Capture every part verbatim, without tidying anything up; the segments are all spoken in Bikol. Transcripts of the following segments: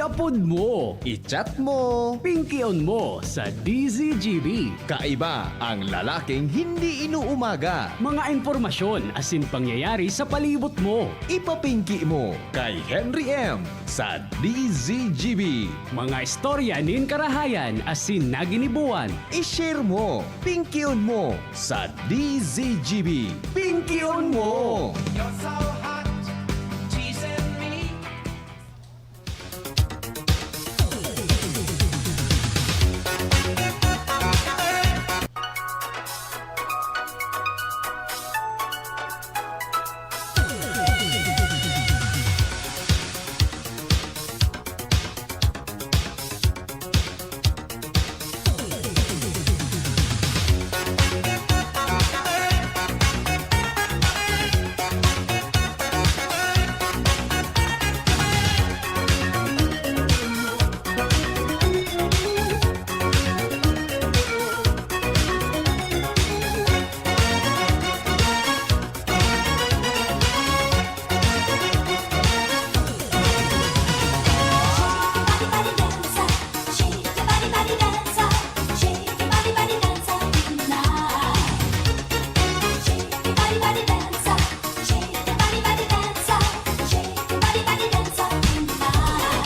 Tapod mo, i-chat mo, pingkion mo sa D Z G B. Kaiba ang lalaking hindi inuumaga. Mga impormasyon asin pangyayari sa palibot mo. Ipapingki mo kay Henry M sa D Z G B. Mga istorya nin karahayan asin naginibuan. I-share mo, pingkion mo sa D Z G B. Pingkion mo! You're so hot, teasing me.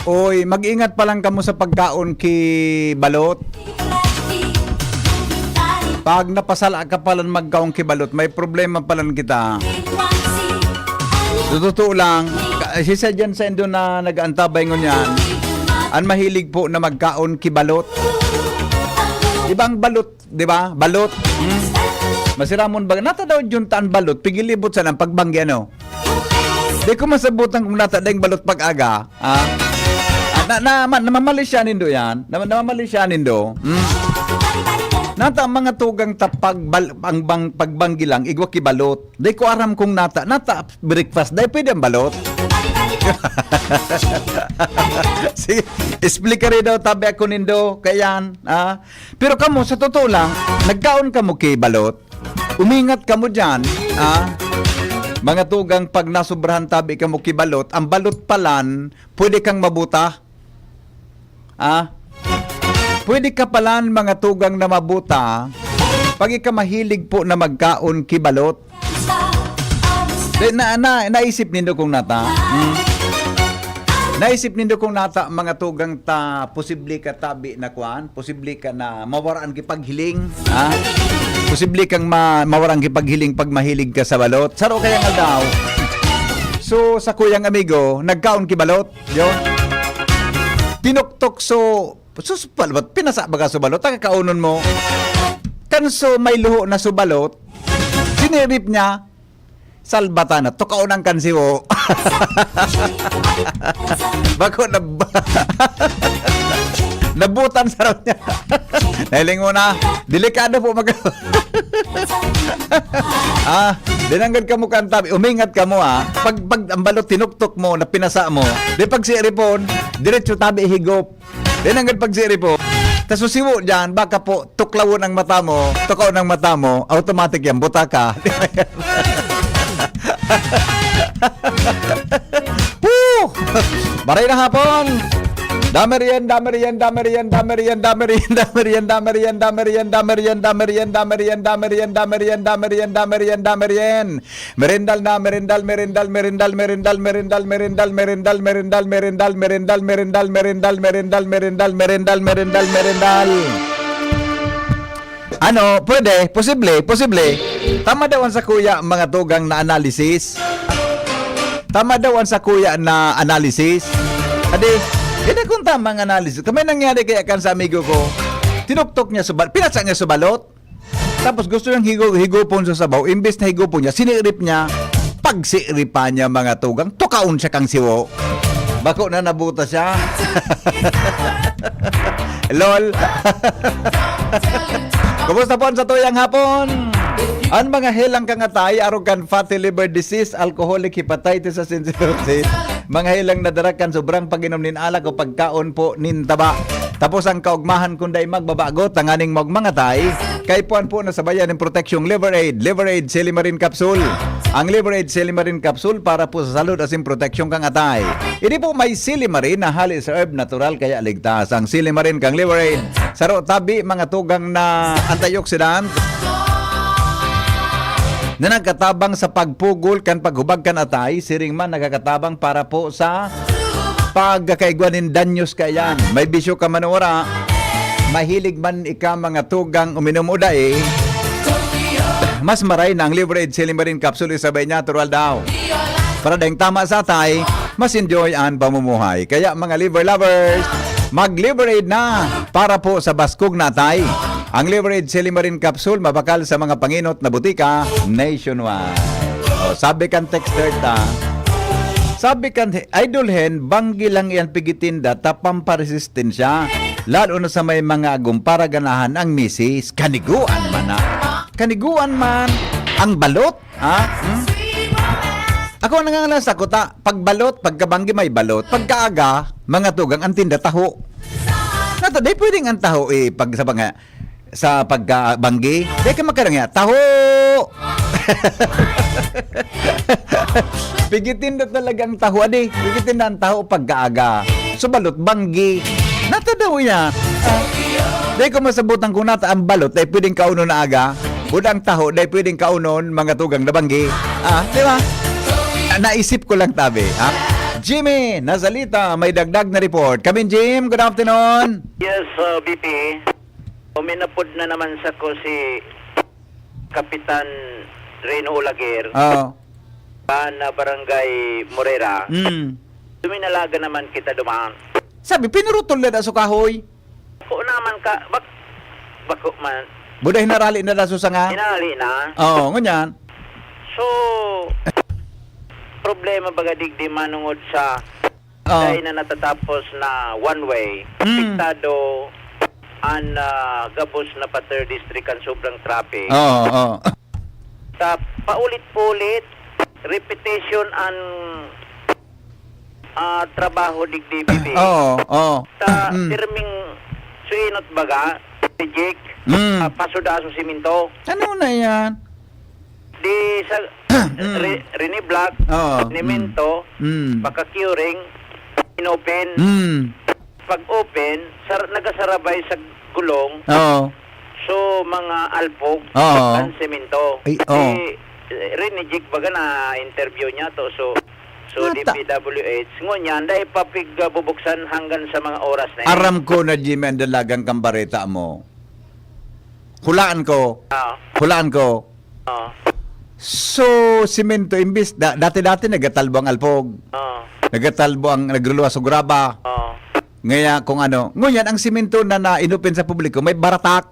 Oy, mag-ingat pa lang kamo sa pagkaon ki balot. Pag napasala ka palan magkaon ki balot, may problema palan kita. Sa totoo lang, ka-, si sa dyan sa Indo na nag-aantabay ngunyan, an mahilig po na magkaon ki balot. Di ba ang balot, di ba? Balot. Hmm? Masiramon ba? Nata daw yun taan balot, pigilibot sa nang pagbanggi, ano? Di ko masabutan kung nata daing balot pag-aga. Ah? Ah, na, na, ma-, namamali siya nindo yan. Na, namamali siya nindo. Hmm? Nata ang mga tugang ta pagbal-, ang bang, pagbanggi lang, igwa ki balot. Di ko aram kung nata, nata breakfast. Di pwede ang balot. Sige, explica rin daw, tabi ako nindo. Kaya yan, ah? Pero kamo, sa totoo lang, nagkaon kamo ki balot? Umingat kamo diyan, ah? Mga tugang, pag nasobrahan tabi kamo ki balot, ang balot palan, pwede kang mabuta. Ah? Pwede ka palan, mga tugang, na mabuta, pag ika mahilig po na magkaon ki balot. Di, na, na, naisip nindo kung nata? Hmm? Naisip nindo kung nata, mga tugang ta, posible ka tabi na kwan? Posible ka na mawaraan ki paghiling? Ha? Posible kang ma-, mawaraan ki paghiling pag mahilig ka sa balot? Saro kaya nga daw. So, sa kuyang amigo, nagkaon ki balot? Yo? Tinuktok so, sus, balot, pinasa baga so balot, taka kaunon mo. Kanso may luho na so balot, sinirip niya, salbata na, tukaon ang kansiwo. Bako na, nabutan sa raw niya. Nahiling mo na, delikado po mag-, ah, dinanggad ka mo kanta, umingat ka mo, ah. Pag, pag ang balot tinuktok mo, na pinasa mo, di pag si Ripon, diretso tabi higop. Then hanggang pag-sirip po, ta susiwo dyan, baka po tuklawon ang mata mo, tukaon ang mata mo, automatic yan, buta ka. Woo! Maray na hapon! Damerienda, merienda, merienda, merienda, merienda, merienda, merienda, merienda, merienda, merienda, merienda, merienda, merienda, merienda, merienda, merienda, merienda. Merendal na, merendal, merendal, merendal, merendal, merendal, merendal, merendal, merendal, merendal, merendal, merendal, merendal, merendal, merendal, merendal, merendal. Ano, pwede, posible, posible. Tama daw ang sakuya, mga tugang na analysis. Tama daw ang sakuya na analysis. Adi, hindi kung tamang analysis. Kung may nangyari kaya kan sa amigo ko, tinuktok niya sa bal-, pinasa niya sa balot. Tapos gusto niyang higo-, higupon sa sabaw, imbes na higupon niya, sinirip niya. Pagsiripan niya, mga tugang, tukaon siya kang siwo. Bako na nabuta siya. Lol. Kumusta po ang satuyang hapon? Ang mga helang kangatay, arog kan fatty liver disease, alcoholic hepatitis, asin cirrhosis, mga helang nadara kan sobrang pag-inom nin alak o pagkaon po nin taba. Tapos ang kaugmahan kun dai magbabago, tanganing maugmang atay, kaipuhan po na sabayan nin proteksyong Liver Aid, Liver Aid Silimarin Capsule. Ang Liver Aid Silimarin Capsule para po sa salud asin proteksyon kan atay. Ini po may silimarin na hali sa herb natural kaya ligtas. Ang silimarin kan Liver Aid, saro tabi mga tugang na antioxidant na nagkatabang sa pagpugol kan paghubag kan atay, siring man nagkakatabang para po sa pagkakaigwa nin danyos kaiyan. May bisyo ka man o wara, mahilig man ika mga tugang uminom o dai, mas maray na ang Liver Aid Silimarin Capsule isabay niya, natural daw. Para daing tama sa atay, mas enjoy ang pamumuhay. Kaya mga liver lovers, mag-Liver Aid na para po sa baskog na atay. Ang Liver Aid Silimarin Capsule mabakal sa mga panginot na butika nationwide. O, sabi kan texter ta, sabi kan Idol Hen, banggi lang iyan pigitinda ta pamparesistensya. Lalo na sa may mga agom para ganahan ang misis. Kaniguan man na. Kaniguan man ang balot. Ha? Hmm? Ako na nga lang sa kuta, pag balot, pagkabanggi may balot, pagkaaga, mga tugang, ang tinda taho. Nato, di pwedeng ang taho eh, pag sa mga, sa pagkabanggi, di ka magkarang niya, taho! Pigitin na talaga ang taho, adi. Pigitin na ang taho pagkaaga. So, balot, banggi. Nato daw niya. Di ko masabutan kung nata ang balot, di pwedeng kaunon na aga. Budang taho, dai pwedeng kaunon, mga tugang na banggi. Ah, di ba? Ah, naisip ko lang tabi, ha? Jimmy, Nazalita, may dagdag na report. Kamin, Jim, good afternoon. Yes, uh, B P. Uminapod na naman sa ko si Kapitan Reno Olaguer. Oo. Pa na Barangay Morera. Mm. Duminalaga naman kita duman. Sabi, pinurutol na da sa kahoy. Bako naman ka, bak-, bako man. Buda hinarali na daso sa nga? Hinarali na. Oo, ngunyan. So, problema baga digdi manungod sa Oo. dai na natatapos na one way. Mm. Apektado an, ah, gabos na pa third district kan sobrang traffic. Oo, oo. Sa paulit-ulit, repetition an ah, trabaho digdi, B P. Oo, oo. Sa Mm. pirming suinot baga, reject, Mm. ah, pasuda sa simento. Ano na yan? Di sa Mm. re-, riniblock, Oo, sinemento, mm. Mm. pagka-curing, inopen. Mm. Pag-open, sar-, nagasarabay sa gulong. Oo. So, mga alpog, Oo. ang semento. Ay, oo. Si, eh, Rene Jig, baga na-interview niya to. So, so, Nata- D P W H. Ngunyan, dai pa pig, ah, bubuksan hanggang sa mga oras na yan. Aram ko na, Jimmy, ang dalagang kambareta mo. Hulaan ko. Ah. Hulaan ko. Ah. So, semento, imbis, da-, dati-dati nagatalbo ang alpog. Ah. Nagatalbo ang, nagruluwas sa graba. Ah. Ngaya kung ano, ngunyan ang semento na, na inupin sa publiko, may baratak.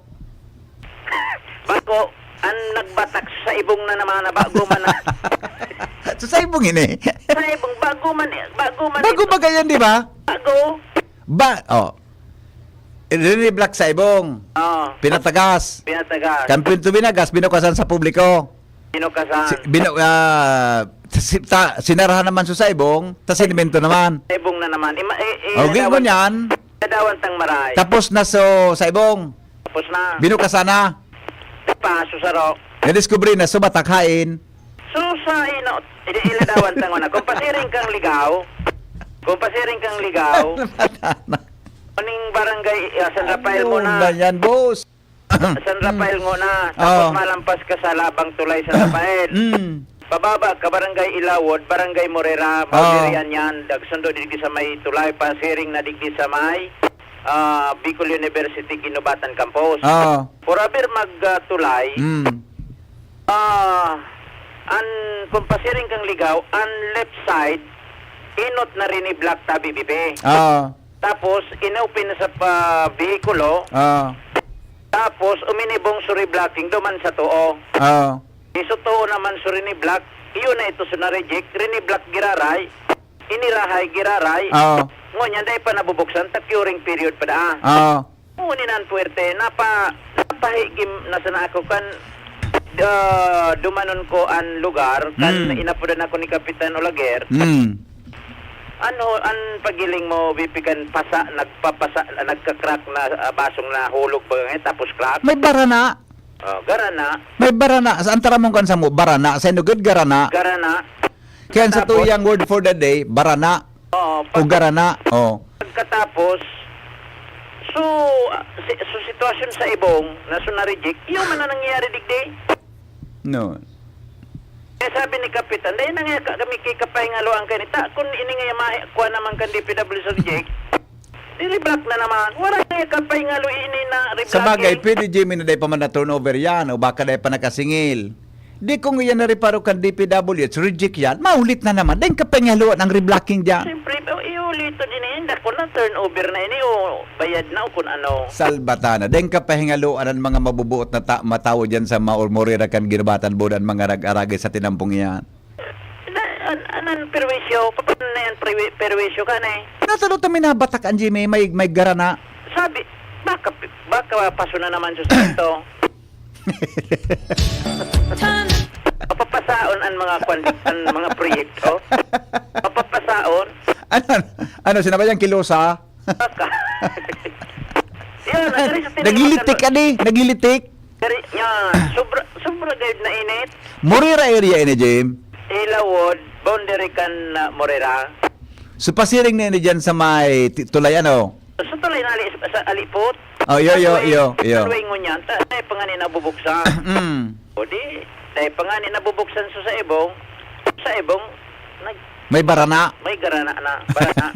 Bako, ang nagbatak sa ibong na naman na bago man na. So, sa ibong ini? Sa ibong, bago man, bago man Bago ito. ba ganyan, di ba? Bago. Ba, oh. Riniblock sa ibong. Oo. Pinatagas. Pinatagas. Kan pinto binagas, binukasan sa publiko. Binukasan. Si, binu-, ah, si, ta, sinarahan naman so sa ibong, tas sinimento naman. Sa ibong na naman. Ima-, i-, i-, Okay, ladawan, ngunyan. ladawan tang maray. Tapos na so sa ibong. Tapos na. Binukasan na. Pa, susaro. Nadiskubre na, so batak hain. So sa ino, i-, iladawan tang una. Kung pasiring kang ligaw, kung pasiring kang ligaw, Ano ba na? aning barangay, ah, San Rafael Ano muna. ba yan, boss? San Rafael ngona, tapos Oo. malampas ka sa Labang Tulay, San Rafael. Mm. Pababa ka, Barangay Ilawod, Barangay Morera, Oo. Boundary yan, yan. Dagsundo digdi sa may Tulay, pasiring na digdi sa may, ah, Bicol University, Guinobatan Campus. Oo. Forever mag, ah, Tulay. Mm. Ah, an, kung pasiring kang ligaw, an left side, inot na rini-block tabi, bibi. Oo. Tapos, inopen na sa pa-, behikulo. Oo. Tapos, uminibong suri blocking duman sa tuo. Oo. Iso tuo naman suri ni block, iyo na ito sa na-reject, rini-block giraray, inirahay giraray. Oo. Ngunyan, dai pa nabubuksan, ta curing period pa daa. Oo. Ngunyan ang puwerte, napa-, napahigim na sana ako kan, ah, dumanon ko an lugar, kan Mm. inapodan ako ni Kapitan Olaguer. Mm. Ano an pagiling mo, B P, kan pasa, nagpapasa, nagka-crack na, ah, basong nahulog pa ngayon, tapos crack? May barana. Oh, garana. May barana. Sa antaramon kan samo, barana. Sa inugod, garana. Garana. Kaya sa Tapos? tuyang word for the day, barana. Oo, O pag-, garana. Oh. pagkatapos, so, ah, si-, so sitwasyon sa ibong na so na-reject, iyo man ang nangyayari digdi. No. Kaya sabi ni Kapitan, "Dai na nga ka-, kami kay kapahingaloan kanita, kun ini nga yamahe, kuha naman kan D P W sa reject, di-reblock na naman. Wala na nga kapahingalo ini na reblock Sa bagay, eh." pwede, Jimmy, na dai pa man na-turnover yan, o baka dai pa nakasingil. Di kung iyan na reparo kan D P W H, reject yan, maulit na naman. Dai kapahingaloan ang reblocking dyan. Siyempre, oh, iulit to din eh. Hindi ko na turnover na ini, o bayad na, o kung ano. Salbatana. Dai kapahingaloan ang mga mabubuot na ta-, matawo dyan sa Maor-, Morera kan ginubatan boda ang mga rag-aragay sa tinampong iyan. Na, an-, anan perwisyo? Paano na yan, perwi-, perwisyo ka na eh? Natalo ta minabatak ang Jimmy, may, may garana. Sabi, baka, baka paso na naman sa sento. Mapapasaon ang mga kwan, ang mga proyekto. Mapapasaon. Ano, ano, sinabayang kilosa? Baka. Yan, ang galing sa tinimag, Naglilitik ano? ka di, naglilitik. Dari, yan. Sobra, sobra gayud na init. Morera area ini, Jim. Ilawod, boundary kan, ah, Morera. So, pasiring na ini dyan sa may ti-, tulay, ano? Sa tulay na ali, sa, sa alipot. Oh, iyo, iyo, Sa iyo, iyo. sa way ngunyan, ta-, tayo pa nga ni nabubuksan. Mm. O di, tayo pa nga ni nabubuksan so sa ibong. Sa ibong, nag-, May barana. may garana na. Barana.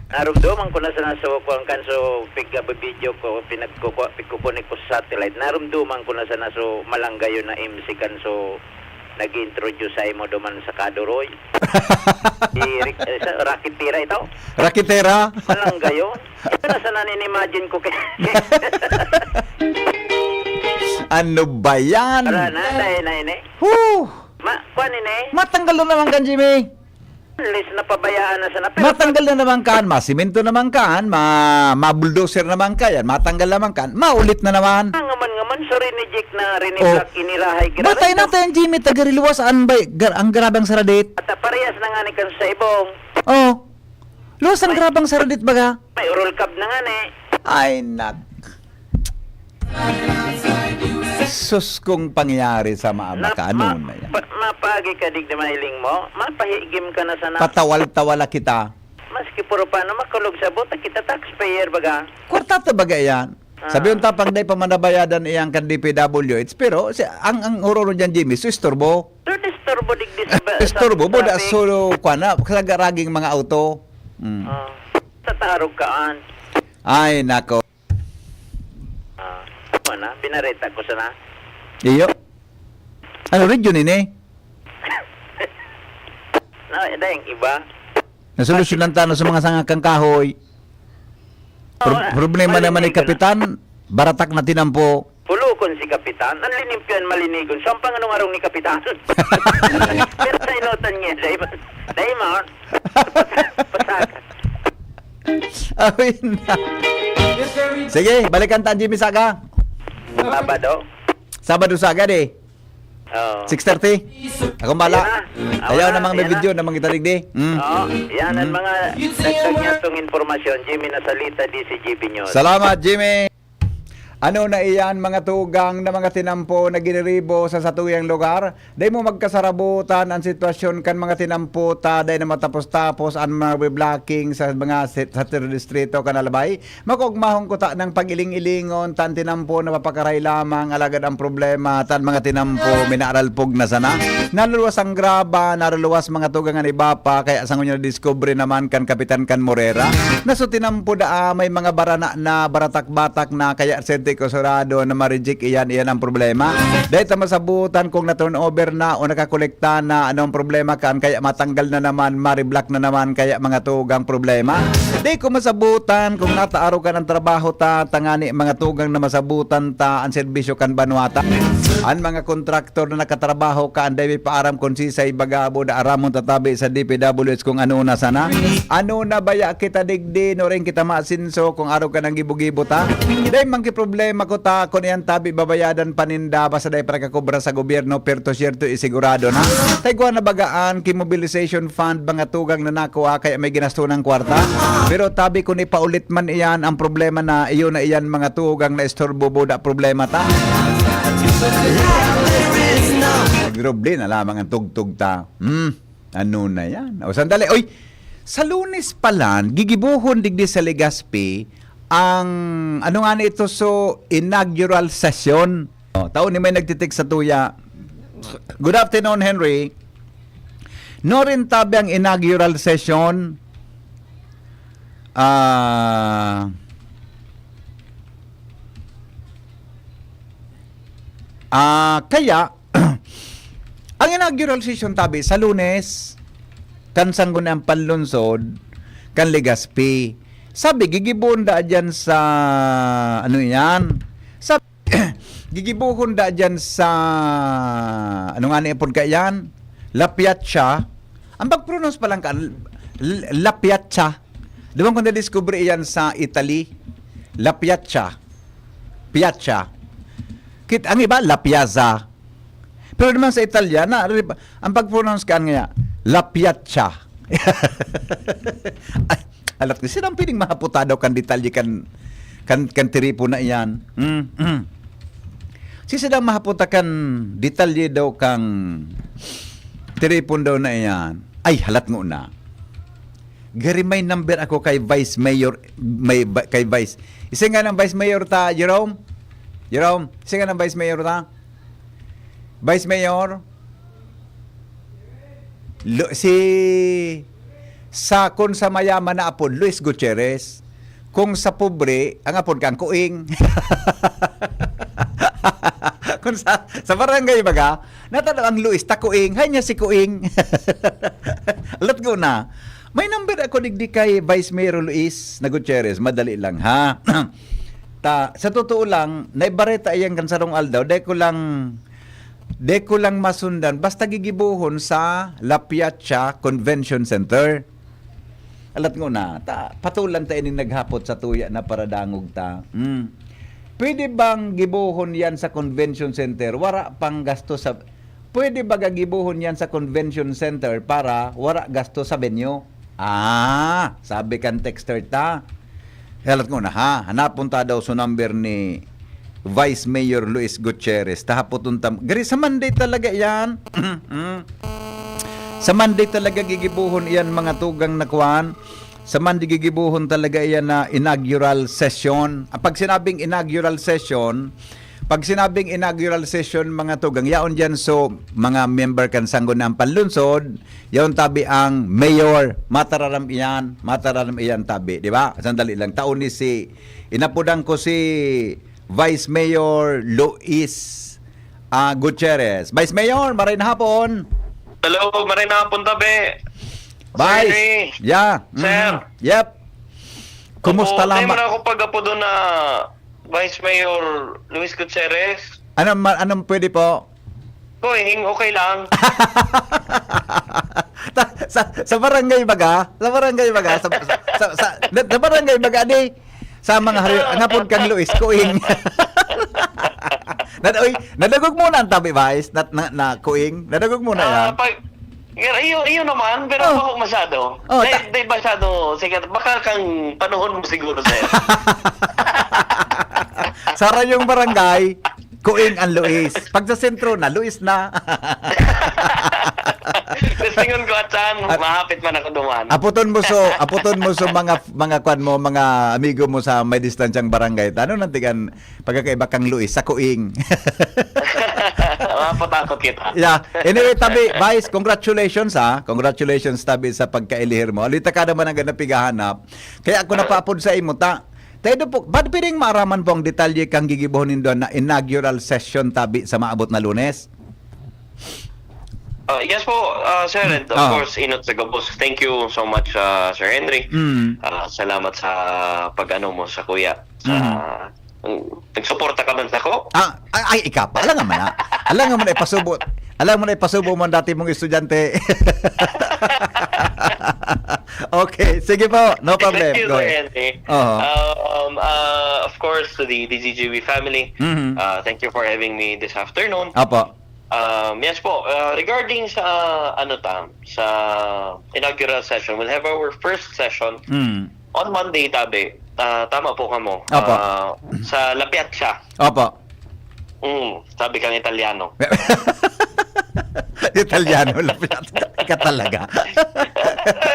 Narumduman ko na sana so, kuwan kan, so, pig-, video ko, pinagkukuha, pigkukunik ko sa satellite. Narumduman ko na sana so, malanggayon na M C kan, so, nag-introduce sa imo duman sa Kadoroy. Si Rick, eh, sa, Rakitira ito. Rakitera. Malanggayon. Ito na sana nin-imagine ko kay Ano ba yan? Wala na, dahil na ini. Whew! Ma, kuwan ini. Matanggal na naman kan, Jimmy. Unless napabayaan na sana. Pero Matanggal na naman kan, masimento naman kan, ma-, ma-bulldozer naman ka yan, matanggal naman kan, maulit na naman. Ah, ngaman, ngaman, so rineject na, Oh. riniblock, inirahay, grabe Batay na to. tayo, Jimmy, tagariluwas, an bay, gar-, ang grabang saradit. At, ah, parehas na nga ni kan sa ibong. Oh. Luwas ang May grabang saradit, baga. May oral cab na nga ni. Ay, nak. Sus, kung pangyayari sa mga Nap-, baka, ano ma-, na yan? pa-, mapagi ka, digdi mahiling mo, mapahigim ka na sana. Patawal-tawala kita. Maski puro paano makulog sa buta, kita taxpayer, baga. Kwarta to, baga yan. Ah. Sabi yung tapang, dai pa manabayadan iyang kan D P W H, pero si, ang, ang uroro dyan, Jimmy, so istorbo. So, disturbo, digdi sa ba-, sa Istorbo, boda, traffic. solo, kwa na, kagaraging mga auto. Mm. Ah. Sa tarog kaan. Ay, nako. Ah, ano na? Binareta ko sana. Iyo. Ano, radyo nini? Na, dahil iba. Nasolusyonan ta na sa mga sanga kang kahoy. Pro-, Oo, problema naman ni malinig ka na. Kapitan, baratak na tinampo. Pulukon si Kapitan, ang linimpian malinigon. Saan pang anong arong ni Kapitan? Pero sa inutan niya, dahil, dahil mo, pasaka. Awin na. Sige, balikan ta ang Jimmy Saga. Sabado. Sabado Saga, di. Oo. Six thirty. Akong bala. Ayan na. Ayaw Awa na na, mga ayan na. video na mga kita digdi. Mm. Oo, yan ang Mm. mga dagdag niya tong impormasyon. Jimmy Nasalita, D C G B News. Salamat, Jimmy. Ano na iyan, mga tugang na mga tinampo na giniribo sa satuyang lugar? Dai mo magkasarabutan ang sitwasyon kan mga tinampo ta, dai na matapos-tapos ang mga blocking sa mga sit-, sa distrito kan Albay. Makuogmahon kuta nang pag-iling-ilingon, tan tinampo na papakaray lamang, alagad ang problema, tan mga tinampo, minaralpog na sana. Naluluwas ang graba, naluluwas mga tugang an iba pa, kaya sa ngunyan nadiskubre naman kan kapitan kan Morera, na so tinampo daa may mga barana na, baratak-batak na, kaya sente ko surado na ma-reject iyan, iyan ang problema. Dahil ta masabutan kung na-turnover na o nakakolekta na, ano ang problema kan, kaya matanggal na naman, ma-reblock na naman, kaya mga tugang problema. Di ko masabutan kung nataaro ka ng trabaho ta, tangani mga tugang na masabutan ta ang serbisyo kan banwata. An mga kontraktor na nakatrabaho ka, anday may paaram kun sisay baga abo da aramon tatabi sa D P W H kung ano na sana. Ano na baya kita digdi, no rin kita maasinso kung araw ka nang gibo-gibo ta? Day, mangkiproblema Problema ko ta, kun iyan tabi babayadan paninda, basta dai pa nagkakobra sa gobyerno, perto siyerto, isigurado na. Taigwa na bagaan, ki mobilization fund, mga tugang na nako, ah, kaya may ginasto ng kwarta. Pero tabi kun ipaulit man iyan, ang problema na, iyo na iyan, mga tugang na istorbo, buda problema ta. Nagdoble na lamang ang tugtog ta. Hmm, ano na yan? O, sandali. Oy, sa Lunes pa lang, gigibohon digdi sa Legazpi ang, ano nga na ito, so, inaugural session. O, tao ni may nagtitik sa tuya. Good afternoon, Henry. No rin tabi ang inaugural session. Ah, ah, kaya, ang inaugural session tabi sa Lunes, kan Sangguniang Panlungsod, kan Legazpi. Sabi, gigibohon da dyan sa, ano yan? Sabi, gigibohon da dyan sa, ano nga ni ipon ka yan? La Piazza. Ang pag-pronounce pa lang ka, L-, La Piazza. Di ba kung na-discover iyan sa Italy? La Piazza. Piazza. Kit, ang iba, La Piazza. Pero naman sa Italian, na, ang pag-pronounce ka nga, La Piazza. Ay, alat ko, sila ang piling mahaputado kan detalye kan, kan, kan tiripon na iyan. Mm, mm. Si sila mahaputa kan detalye daw kang tiripon daw na iyan. Ay, halat ngona. Gari may number ako kay Vice Mayor, may ba-, kay Vice. Isa nga ng Vice Mayor ta, Jerome? Jerome, isa nga ng Vice Mayor ta? Vice Mayor? Lu-, si, sa, kun sa mayaman na apod, Luis Gutierrez. Kung sa pobre, ang apod kang Kuing. Kung sa, sa barangay baga, natalo ang Luis, ta Kuing. Hay niya si Kuing. Let's go na. May number ako digdi kay Vice Mayor Luis na Gutierrez. Madali lang, ha? Ta, sa totoo lang, naibareta iyan kan sarong aldaw. Dai ko lang, dai ko lang masundan. Basta gigibohon sa La Piazza Convention Center. Alat ngona, ta, patulan ta ining naghapot sa tuya na paradangog ta. Hmm. Pwede bang gibohon yan sa convention center? Wara pang gasto sa, pwede ba gibohon yan sa convention center para wara gasto sa venue? Ah, sabi kan texter ta. Alat ngona ha, hanapon ta daw so number ni Vice Mayor Luis Gutierrez. Tahapoton tam-, gari sa Monday talaga yan. Mm. Sa Monday talaga gigibohon iyan, mga tugang na kwan. Sa Monday gigibohon talaga iyan na inaugural session. Ang pag sinabing inaugural session, pag sinabing inaugural session, mga tugang, yaon diyan, so, mga member kan Sangguniang Panlungsod, yaon tabi ang mayor, matararam iyan, matararam iyan tabi, di ba? Sandali lang, tao ni si, inapodan ko si Vice Mayor Luis, ah, Gutierrez. Vice Mayor, maray na hapon. Hello, maray na hapon, tabi. Vice. Sorry. Yeah. Sir. Mhm. Yep. Kumusta Opo, lang tayo ba? Muna ako pag-apo doon na Vice Mayor Luis Gutierrez. Anong ma-, anong pwede po? Going, okay lang. Ta-, sa, sa barangay baga? Sa barangay baga? Sa, sa, sa, sa, sa barangay baga, di? Sa mga hari-, ang hapon kang Luis, kuing. Nad-, oy, nadagog mo na ang tabi, Vice? Na, na, na kuing? Nadagog mo na Ah, yan? pag, pero iyo, iyo naman, pero Oh. Baho masyado. Oh, Dahil, ta- dahil masyado, sige, baka kang panahon mo siguro, sir. Sa rayong barangay, kuing ang Luis. Pag sa sentro na, Luis na. Testingon ko at saan, At mahapit man ako duman. Aputon mo so, aputon mo so mga, mga kwan mo, mga amigo mo sa may distansyang barangay. Ano nang tigan, pagkakaiba kang Luis, sa kuing. Mapot-apot kita. Yeah. Anyway, tabi, Vice, congratulations, ha. Congratulations, tabi, sa pagkailihir mo. Alita ka naman ang ganapig hahanap. Kaya ako napapod sa imo, ta. Tayo po, ba't piling maaraman po ang detalye kang gigibohon nindo na inaugural session tabi sa maabot na Lunes? Uh, yes po, uh, sir, and of Ah. course, Inot sa Gabos. Thank you so much, uh, Sir Henry. Mm. Uh, salamat sa pag-ano mo sa kuya. Sa, Mm. ang, nagsuporta ka man sa ko? Ah, ay, ay, ikaw pa. Alam naman na. Alam naman na ipasubo. Alam mo na ipasubo mo ang dati mong estudyante. Okay, sige po. No Thank problem. you, Go Sir ahead. Henry. Oho. Um, uh, of course, to the D Z G B family, Mhm. uh, thank you for having me this afternoon. Apo. Um, yes po, uh, regarding sa, ano ta, sa inaugural session, we'll have our first session Mm. on Monday, tabi. Ah, tama po kamo. Apo. Ah, sa La Piazza. Opo. Mm, sabi kang Italiano. Italiano, lapit ka talaga.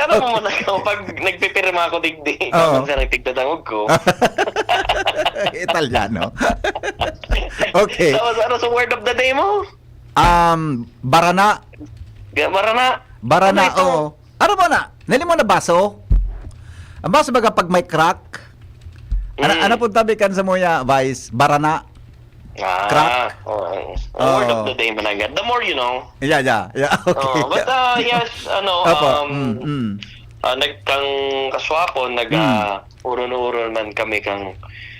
Ano mo muna ako, pag nagpipirma ako digdi, Oo. tapos sa nagtigdadangog ko. Italiano. Okay. Tapos ano sa word of the day mo? Um, barana. Ga- Barana. Barana, Ano ito? Oo. Ano ba na? Nali mo na baso? Ang baso baga pag may crack? Ano, Mm. ano pong tabi kan sa muya, Vice? Barana? Ah, Crack. Oo. Oo. Word of the day man agad. The more you know. Yeah, yeah, yeah. Okay. Oh, but uh, yes, ano, Opo. um, Mm, mm. ah, nagkang kaswapon, nag Mm. ah, uron-uron man kami kang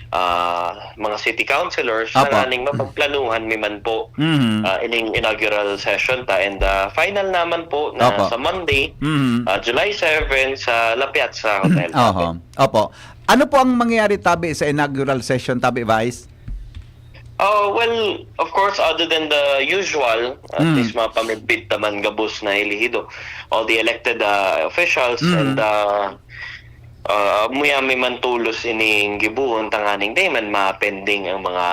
ah, mga city councilors, Opo. na nganing mapagplanuhan mi man po Mhm. ah, ining inaugural session ta, and ah, final naman po na Opo. sa Monday, Mhm. ah, July seven sa La Piazza Hotel. Oho. Opo. Ano po ang mangyayari tabi sa inaugural session tabi, Vice? Oh, well, of course, other than the usual, at Mm. least mga pamidbid ta man gabos na elehido, all the elected uh, officials Mm. and uh, uh, muya mi man tolos ining gibohon tanganing dai man ma-pending ang mga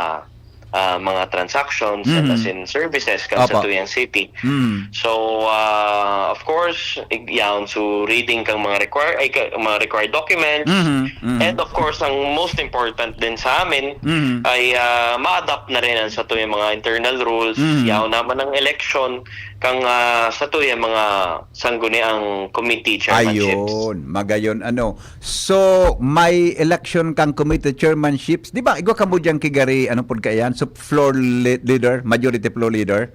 uh, mga transactions and Mm. as in services kan Opo. satuyang city. Mm. So, uh, of course, ig- yaon so reading kang mga require ay ka, mga required documents. Mhm, mhm. And of course, ang most important din sa amin Mhm. ay ah, ma-adapt na rin ang satuyang mga internal rules. Mhm. Yaon naman ang election kang ah, satuyang mga sangguniang committee chairmanships. Ayun, magayon ano. So, may election kang committee chairmanships. Di ba, igwa kamo dyan kay Gary, ano pod kaiyan? So, floor le- leader, majority floor leader?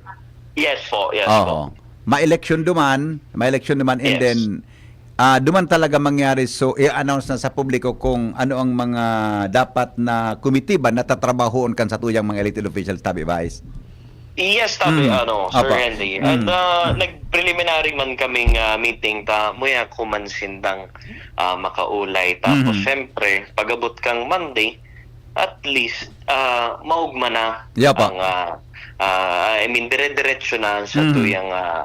Yes po, yes Oo. po. May election duman, may election duman, and Yes. then, ah, duman talaga mangyari. So, i-announce na sa publiko kung ano ang mga dapat na komitiba na tatrabahoon kan satuyang mga elected officials, tabi, Vice? Yes, tabi, Mm. ano, Sir Apa. Henry. Mm. And uh, nag-preliminary man kaming uh, meeting ta, muya ko man sindang uh, makaulay. Tapos, Mhm. syempre, pag-abot kang Monday, at least, uh, maugma na Yapa. ang, uh, uh, I mean, dire-diretso na sa Mhm. tuyang uh,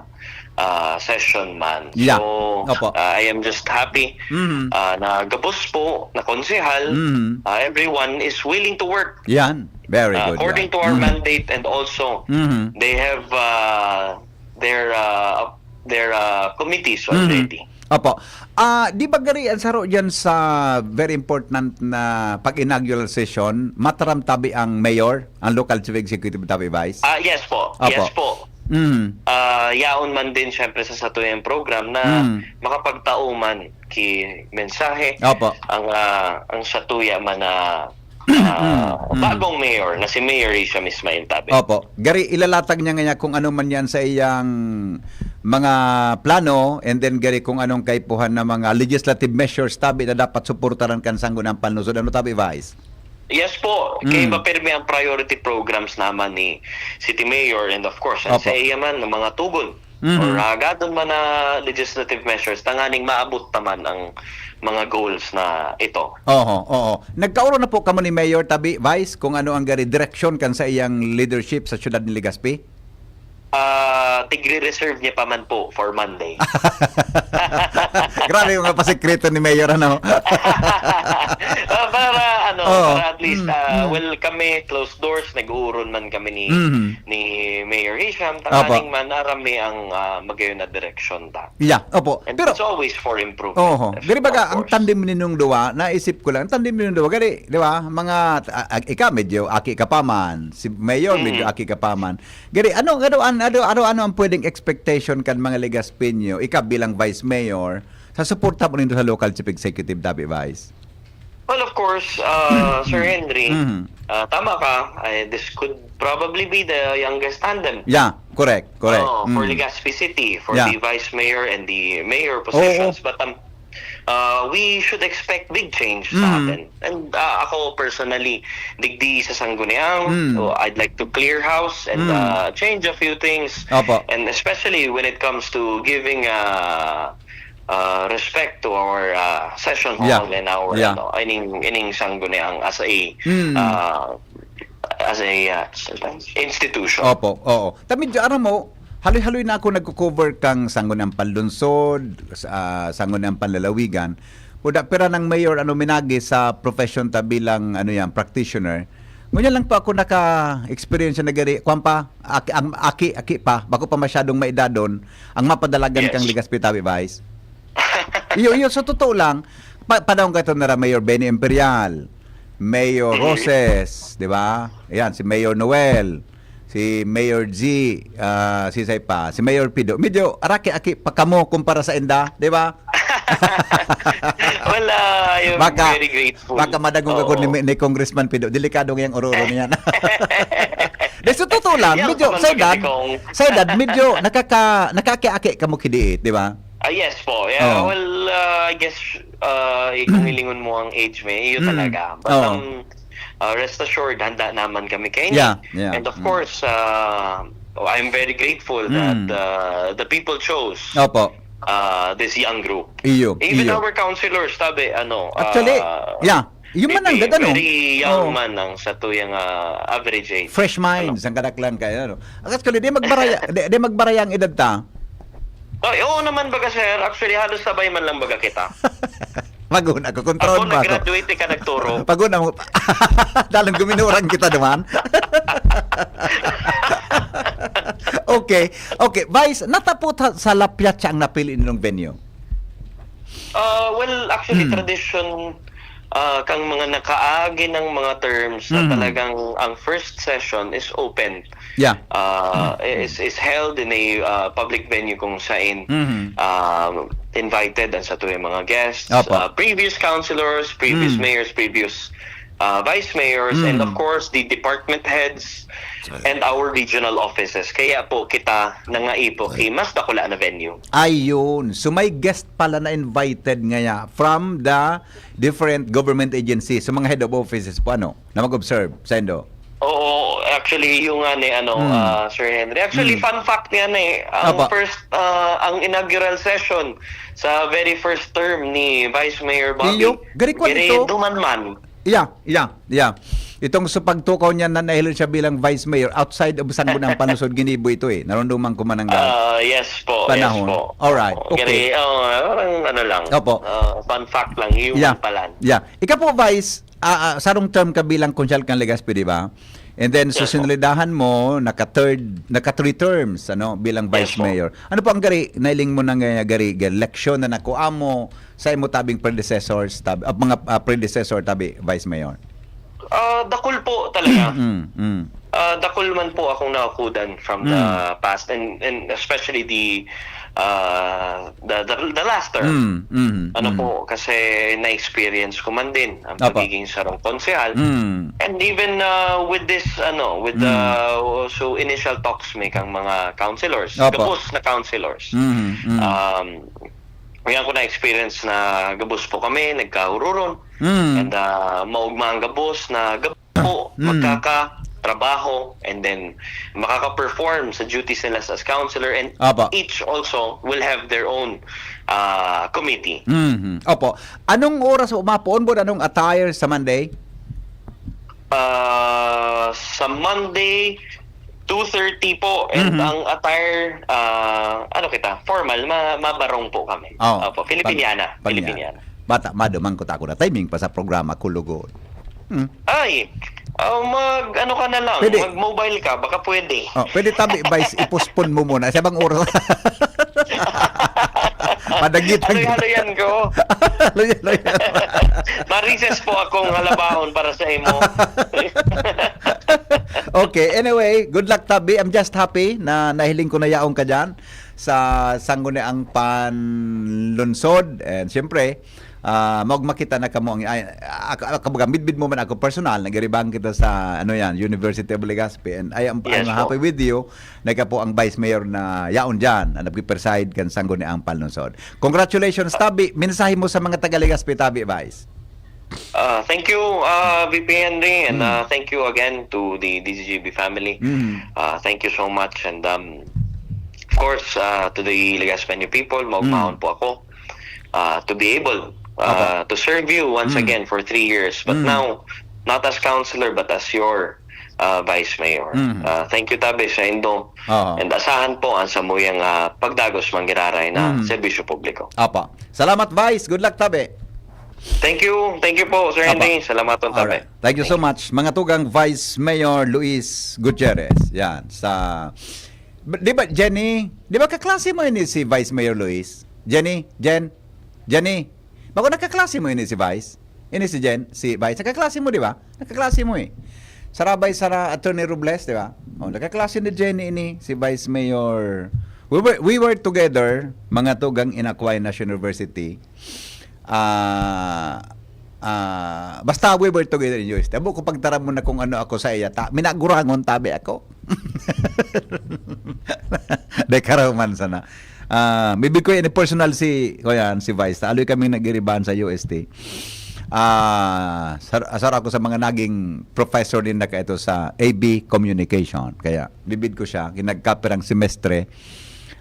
uh, session man. Yeah. So, Opo. uh, I am just happy Mhm. uh, na gabos po, na konsehal, Mhm. uh, everyone is willing to work Yan. Very uh, good. according Yan. to our Mhm. mandate, and also Mhm. they have uh, their uh, their uh, committees Mhm. already. Opo. Ah, di ba gari ang saro diyan sa very important na pag-inaugural session, mataram tabi ang mayor, ang local chief executive tabi, Vice? Ah, yes po. Opo. Yes po. Mm. Ah, yaon man din syempre sa satuyang program na Mm. makapagtao man ki mensahe Opo. ang ah, ang satuya man na ah, Mm, mm. bagong mayor na si Mayor Risha misma Intabe. Opo. Gari, ilalatag niya nga kung ano man yan sa iyang mga plano, and then gari kung anong kaipuhan na mga legislative measures tabi na dapat suportaran kan Sangguniang Panlungsod. Ano tabi, Vice? Yes po, kay Mm. mapirmi ang priority programs naman ni City Mayor and of course, ang Opo. sa iya man ng mga tugon Mhm. or hagadon man na legislative measures, tanganing maabot naman ang mga goals na ito. Oho, oo. Nagkauro na po kamo ni Mayor tabi, Vice, kung ano ang gari direksyon kan sa iyang leadership sa siyudad ni Legazpi? Ah, tigre-reserve niya pa man po for Monday. Grabe yung mga pasikreto ni Mayor, ano? Ah, para ano, Oo. para at least Mm, ah, mm. well, kami closed doors, nag-uuron man kami ni Mhm. ni Mayor Hisham, Opo. tanganing man arami ang ah, magayon na direksyon ta. Yeah, opo. And Pero, it's always for improvement. oho. Of- Gari baga, of ang course. tandem ninyong duwa, naisip ko lang, ang tandem ninyong duwa, gari, di ba? Mga, ah, ah, ika, medyo aki ka pa man. Si Mayor, Mm. medyo aki ka pa man. Gari, ano, ano, ano, ano, ano ang pwedeng expectation kan mga Legazpeño, ika bilang Vice Mayor, sa suporta mo nindo sa local chief executive, tabi, Vice? Well, of course, uh, Sir Henry, Mhm. uh, tama ka. I, this could probably be the youngest tandem. Yeah, correct, correct. Oo, for Mm. Legazpi City, for Yeah. the vice mayor and the mayor positions. But um, uh, we should expect big change sa Mhm. atin. And uh, ako personally, digdi sa Sangguniang, Mm. so I'd like to clear house and Mm. uh, change a few things. Opo. And especially when it comes to giving uh, uh, respect to our, uh, session Yeah. hall and our, Yeah. ano, ining, ining sangguniang as a, Mm. uh, as a, uh, institution. Opo, oo. Ta medyo, aram mo, haloy-haloy na ako nagko-cover kang Sangguniang Panlungsod, sa, ah, Sangguniang Panlalawigan. Puda, pira nang mayor ano minagi sa profession ta bilang, ano yan, practitioner. Ngunyan lang pa ako naka-experience na gari, kwan pa, aki, ang, aki, aki pa, bako pa masyadong maedadon, ang mapadalagan Yes. kang Legazpi tabi, Vice. Iyo, iyo, sa totoo lang, pa, panahon ka ito nara Mayor Benny Imperial, Mayor Mhm. Roses, di ba? Ayan, si Mayor Noel, si Mayor G, ah, si Say pa, si Mayor Pido. Medyo araki-aki pa kamo kumpara sa inda, di ba? Wala, I'm Baka, very grateful. baka madagong ako ni, Oo. ni Congressman Pido. Delikado ngayang ororo niyan. Di, sa totoo lang, Yan medyo, naman sa edad, pagkati kong sa edad, medyo nakaka, nakaki-aki kamo kidiit, di ba? Ah, yes po. Yeah, Oo. well, uh, I guess, uh, kung hilingon mo ang age mo, iyo Mm. talaga. But, Oo. um, uh, rest assured, handa naman kami kayo. Yeah, yeah. And of Mm. course, uh, I'm very grateful that, Mm. uh, the people chose, Opo. uh, this young group. Iyo, Even iyo. our councilors, tabi, ano, Actually, uh, yeah. Yung V P, mananggad, ano? Very young Oo. man ang sa tuyang, ah, average age. Fresh minds, ang kadaklan kayo, ano? Actually, di magbaraya, di, di magbaraya ang edad ta. Ay, oo naman baga, sir. Actually, halos sabay man lang baga kita. Pag-una ko, control Ako ba ako? nag-graduate ka nagturo. Pag-una mo, dalang guminurang kita naman. Okay, okay. Vice, natapot ha, sa lapyat siya ang napili ninyong venue. Ah, well, actually, Hmm. tradition, ah, kang mga nakaagi ng mga terms na Mhm. talagang ang first session is open. Yeah. Ah, is, is held in a, ah, public venue kung saan, Mhm. ah, invited ang sa tuyang mga guests, Opo. ah, previous councilors, previous Mm. mayors, previous, ah, vice mayors, and Mm. of course, the department heads and our regional offices. Kaya po, kita nangaipo ki mas dakula na venue. Ayun. So may guest pala na invited ngaya from the different government agencies, sa mga head of offices po, ano, na mag-observe, Sendo? Oo, actually, yung nga ni, ano, Hmm. ah, Sir Henry. Actually, Hmm. fun fact nga ni, ang Apa. first, ah, ang inaugural session sa very first term ni Vice Mayor Bobby, Iyo, gari ko gari ito. duman man. Yeah, yeah, yeah. Itong sa pagtukaw niya na nahilo siya bilang vice mayor outside of Sangguniang Panlungsod, ginibo ito eh. Narunduman ko man ang Ah, yes po, Panahon. yes po. Alright, Oo, okay. gari, oh, parang ano lang. Opo. Ah, fun fact lang, human Yeah. pa lang. Yeah. Ikaw po, Vice, ah, ah, sarong term ka bilang konsyal kan Legazpi, di ba? And then, so Yes po. sinulidahan mo, naka-third, naka-three terms, ano, bilang Yes vice po. mayor. Ano po ang gari, nailing mo ng, ah, gari, gari, leksyon na nakuha mo sa imo tabing predecessors, tab-, ah, mga, ah, predecessor, tabi, vice mayor? Ah, dakul po talaga. Mm, mm. Ah, dakul man po akong nakudan from the Mm. past and, and especially the, ah, the, the, the last term. Mm, mm, Ano mm. po, kasi na-experience ko man din ang Apa. pagiging sarong konsehal. Mm. And even, ah, with this, ano, with Mm. the so initial talks mi kang mga councilors, Apa. gabos na councilors. Mm, mm. Um, ngayon ko na-experience na gabos po kami, nagkahururon. Mm. And, ah, maugma ang gabos na gabos po, Mm. magkakatrabaho, and then makaka-perform sa duties nila as councilor, and Apa. each also will have their own, ah, committee. Mhm. Opo. Anong oras umapoon po? Anong attire sa Monday? Ah, sa Monday, two thirty po, and Mhm. ang attire, ah, ano kita, formal, ma- mabarong po kami. Oh, Opo, Filipiniana. Pan-, Filipiniana. Bata, madumang ko ta ako na. Timing pa sa programa, kulugod. Hmm. Ay, ah, mag, ano ka na lang, Pwede. mag-mobile ka, baka pwede. Oh, pwede tabi, Vice, i-postpone mo muna. Sa bang oras? Padagitan kita. Haloy-haloyan ko. Haloy-haloyan. Marises po akong halabahon para sa imo. Okay, anyway, good luck, tabi. I'm just happy na nahiling ko na yaon ka dyan sa Sangguniang Panlungsod. And siyempre, ah, maugma kita na kamo ang, ay, ak-, ak-, kumbaga, midbid mo man ako personal, nagiribang kita sa, ano yan, University of Legazpi. And I am, Yes I'm po. happy with you na ikaw po ang Vice Mayor na yaon dyan, na nagpipreside kan Sangguniang Panlungsod. Congratulations, tabi. Mensahe mo sa mga taga Legazpi, tabi, Vice. Ah, thank you, ah, V P Henry, and, Mm. ah, thank you again to the D Z G B family. Mm. Ah, thank you so much, and, um, of course, ah, to the Legazpeño people, maugmahon Mm. po ako. uh, to be able uh, to serve you once again for three years. But now, not as councilor, but as your uh, vice mayor. Uh, thank you, Tabe, sa indo. Oo. And asahan po ang samuyang uh, pagdagos manggiraray na serbisyo publiko. Apa. Salamat, Vice. Good luck, Tabe. Thank you. Thank you po, Sir Apa. Henry. Salamaton, Tabe. Alright. Thank you so much. Mga tugang Vice Mayor Luis Gutierrez. Yan. Sa... Di ba, Jenny? Di ba kaklase mo ini si Vice Mayor Luis? Jenny? Jen? Jenny? Bako nakaklase mo ini si Vice? Ini si Jen? Si Vice? Nakaklase mo, di ba? Nakaklase mo eh. Sarabay sara Attorney Robles, di ba? Oh, nakaklase ni Jenny ini, si Vice Mayor. We were, we were together, mga tugang in Aquinas University. Ah, ah, basta we were together in U S T. Abo ko pagtaram mo na kung ano ako sa iya. Ta, minagurangon tabi ako. De karaman sana. Ah, maybe ko ini personal si, ko yan, si Vice. Aloy kami nag-iribahan sa U S T. Ah, sar, asar ako sa mga naging professor din na kaito sa A B Communication. Kaya, bibid ko siya, kinagkapirang semestre,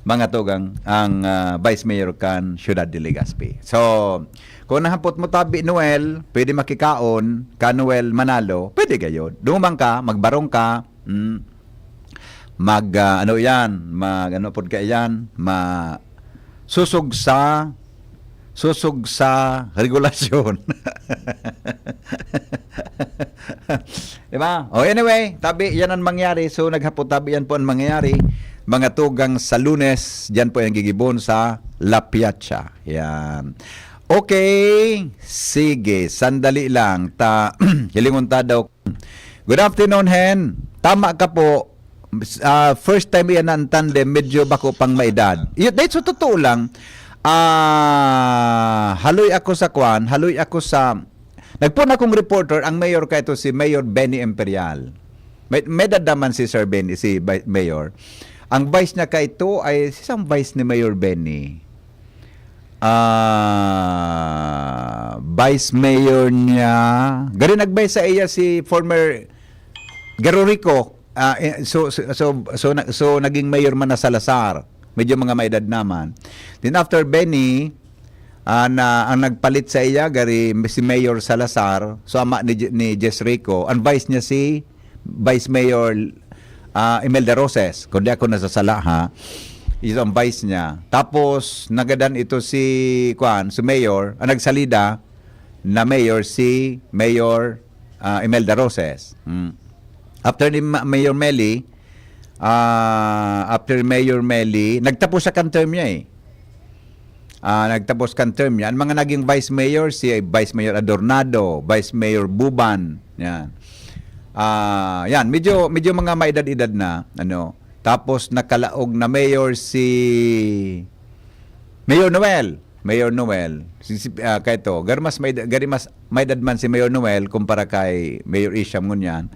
mga tugang, ang ah, Vice Mayor kan Ciudad de Legazpi. So, kung nahapot mo tabi, Noel, pwede makikaon ka Noel Manalo, pwede gayod. Dumang ka, magbarong ka, mm, mag, ah, ano yan, mag, ano pod ka yan, ma, susog sa, susog sa regulasyon. Di ba? O anyway, tabi, yan ang mangyari. So, naghapot tabi, yan po ang mangyayari. Mga tugang sa Lunes, dyan po yung gigibon sa La Piazza. Yan. Okay, sige, sandali lang. Ta, hilingon ta daw. Good afternoon, Hen. Tama ka po. Ah, first time iyan na ang tandem, medyo bako pang maedad. Yun, dahil sa totoo lang, ah, haloy ako sa kwan, haloy ako sa, nagpuna akong reporter, ang mayor ka ito si Mayor Benny Imperial. May, may dadaman si Sir Benny, si Bi- Mayor. Ang vice niya ka ito ay, sisang vice ni Mayor Benny? Ah, vice mayor niya. Gari nag-vice sa iya si former Garurico. Ah, eh, so, so, so, so, na- so, naging mayor man na Salazar. Medyo mga maedad naman. Then after Benny, ah, na, ang nagpalit sa iya, gari si Mayor Salazar, so ama ni, Je- ni Jess Rico, ang vice niya si Vice Mayor ah, Imelda Roses, kung di ako nasasala ha, is ang vice niya. Tapos, nagadan ito si, kwan, si Mayor, ang nagsalida na Mayor, si Mayor ah, Imelda Roses. Mm. After ni Ma- Mayor Meli, ah, after Mayor Meli, nagtapos sa kan term niya eh. Ah, nagtapos kan term niya. Ang mga naging vice mayor, si Vice Mayor Adornado, Vice Mayor Buban, yan. Ah, yan, medyo medyo mga maedad-edad na, ano. Tapos nakalaog na mayor si Mayor Noel, Mayor Noel. Si, si ah, kaito, gari mas may gari mas maedad man si Mayor Noel kumpara kay Mayor Isham ngunyan.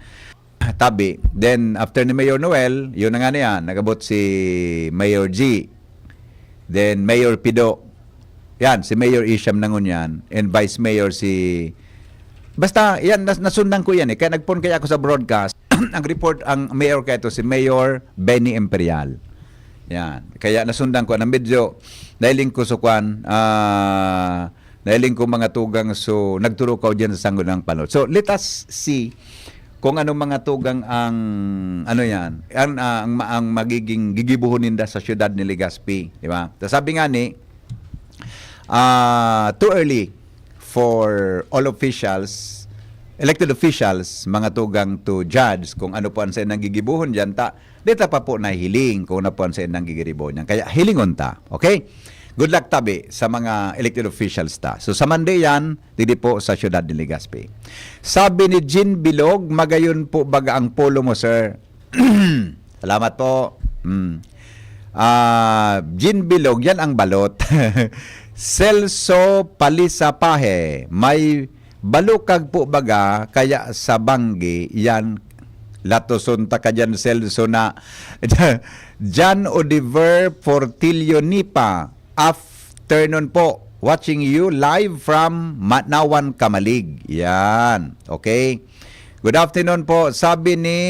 Tabi. Then, after ni Mayor Noel, yun na nga na yan, nagabot si Mayor G. Then, Mayor Pido. Yan, si Mayor Isham na ngunyan. And Vice Mayor si... Basta, yan, nas- nasundan ko yan eh. Kaya nagpon kaya ako sa broadcast. Ang report, ang mayor kaya ito, si Mayor Benny Imperial. Yan. Kaya nasundan ko na medyo nailing ko sa kwan, ah, nailing ko mga tugang, so nagturukaw dyan sa sanggol ng panot. So let us see kung ano mga tugang ang ano yan, ang, ah, ang, ma- ang magiging gigibuhon ninda sa siyudad ni Legazpi, di ba? So, sabi nga ni ah, too early for all officials, elected officials, mga tugang to judge kung ano po ang sa nang gigibuhon dyan. Ta, di ta pa po nahihiling kung ano po ang sa nang gigibuhon dyan. Kaya hilingon ta. Okay? Good luck tabi sa mga elected officials ta. So sa Monday yan, didi po sa siyudad ni Legazpi. Sabi ni Jean Bilog, magayon po baga ang polo mo, sir. Salamat po. Mm. Ah, Jean Bilog, yan ang balot. Celso Palisapahe, may balukag po baga, kaya sa banggi, yan, latoson ta ka dyan, Celso, na Jan Oliver Portillo Nipa, afternoon po. Watching you live from Manawan, Camalig. Yan. Okay. Good afternoon po. Sabi ni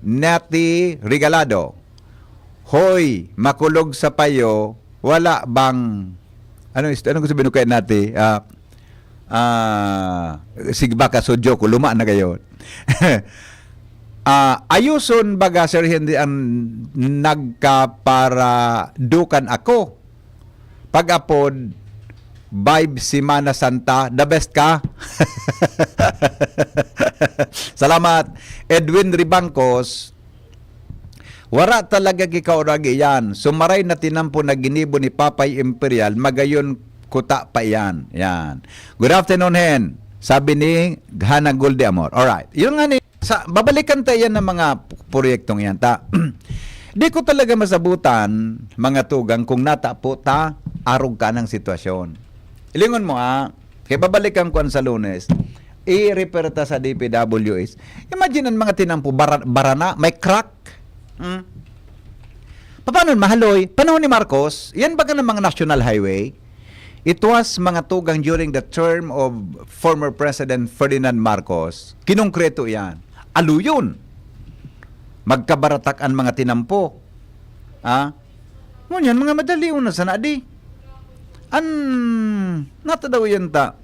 Natty Regalado, "Hoy, makulog sa payo, wala bang Ano, ist-, ano gusto binukayan natin? Ah, ah, sige, baka sudyo ko, luma na kayo. Ah, ayuson baga, Sir Henry, ang nagkaparadukan ako. Pag-apod, vibe Semana Santa, the best ka. Salamat. Edwin Ribangcos, wara talaga kikauragi yan. Sumaray na tinampo na ginibo ni Papay Imperial, magayon kuta pa yan. Yan. Good afternoon, Hen. Sabi ni Hana Gol de Amor. Alright. Yun nga ni, sa, babalikan tayo yan ng mga proyektong yan. Ta, di ko talaga masabutan, mga tugang, kung natapo ta, arog ka ng sitwasyon. Ilingon mo, ah, kaya babalikan ko ang sa Lunes, i-refer ta sa D P W H. Imagine ang mga tinampo, bara-, barana, may crack. Hmm? Paano mahaloy? Panahon ni Marcos, yan baga ng mga national highway? It was, mga tugang, during the term of former President Ferdinand Marcos. Kinongkreto yan. Aluyon. Magkabaratak an mga tinampo. Ha? Ngunyan, mga madalion na sana di. An, nata daw yan ta.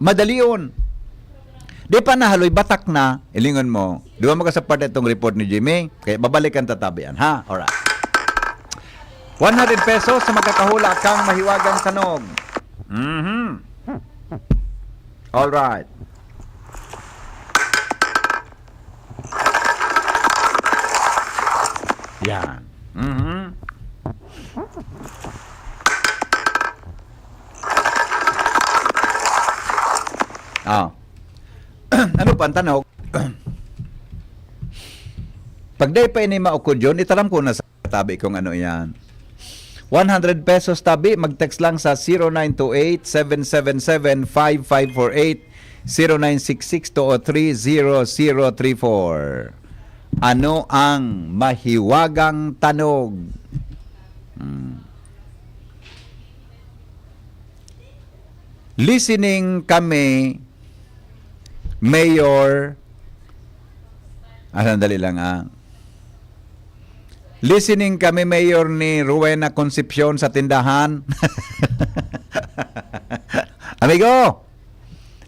Madalion. Di pa nahaloy, batak na. Ilingon mo. Duwa mo ka sa parte itong report ni Jimmy. Kaya babalikan tatabian, ha? Alright. One hundred pesos sa magkakahula kang mahiwagang tanog. Mhm. Alright. Yan. Mhm. Ah. Ano pa ang tanog? Pag dai pa ini maukod yun, itaram ko na sa tabi kung ano yan. One hundred pesos tabi, mag-text lang sa zero nine two eight, seven seven seven, five five four eight, zero nine six six, two oh three, zero zero three four. Ano ang mahiwagang tanog? Hmm. Listening kami, Mayor. Ah, sandali lang, ah. Listening kami, Mayor, ni Rowena Concepcion sa tindahan. Amigo!